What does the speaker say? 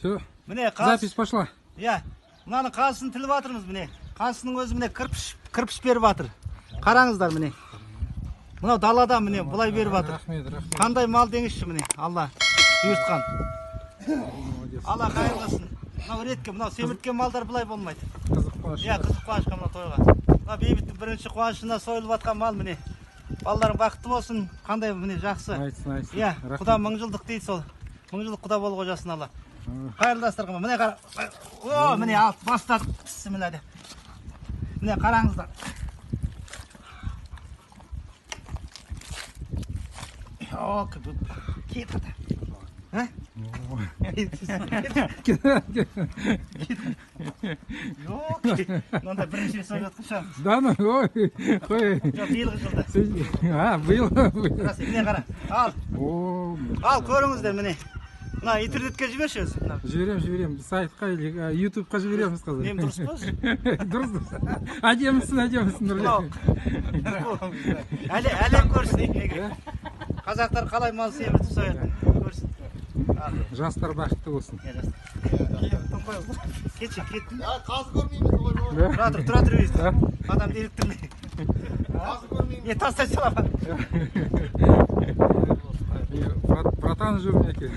Все, Міне қаз. запись пошла. Иә, мынаның қазысын тіліп жатырмыз міне. Қазысының өзі міне кірпіш, кірпіш беріп жатыр. Қараңыздар міне. Мынау далада міне былай беріп жатыр. Рахмет, рахмет. Қандай мал деңізші міне, Алла бұйыртқан. Молодец. Алла қайыр қылсын. Мынау ретке, мынау семірткен малдар былай болмайды. Қызық қуаныш. Иә, қызық қуанышқа мына тойға. Мына бейбіттің бірінші қуанышына сойылып жатқан мал міне. Балаларың бақытты болсын. Қандай міне жақсы. Айтсын, айтсын. Иә, Рахмет. құда мың жылдық дейді сол. Мың жылдық құда болуға жазсын Алла. Қайырлы дастархан. Міне қара. О, міне алып бастадық. Бісміллә деп. Міне қараңыздар. О, кетті. А? Жоқ, мынандай бірінші рет сойып жатқан шығармыз. Да, ну, ой, ой. Жоқ, биылғы жылда. А, биыл. Рас, міне қара. Ал, О, ал көріңіздер міне. Мына интернетке жіберші өзі. Мына. Жіберем, жіберем. Сайтқа или ютубқа жібереміз қазір. Нем дұрыс па өзі? Дұрыс, дұрыс. Әдемісің, әдемісің, Мынау Нұрлан. Әлем көрсін. Қазақтар қалай мал семіртіп соятынын көрсін. Ал, Жастар бақытты болсын. иә, жастар. Кетші, кеттім. Қазы көрмейміз ғой. Да? Тұра тұр, тұра тұр өзі. Да? Адамды еліктірме. Қазы көрмейміз. Не, тастай саламын. Братан жүр мінекей.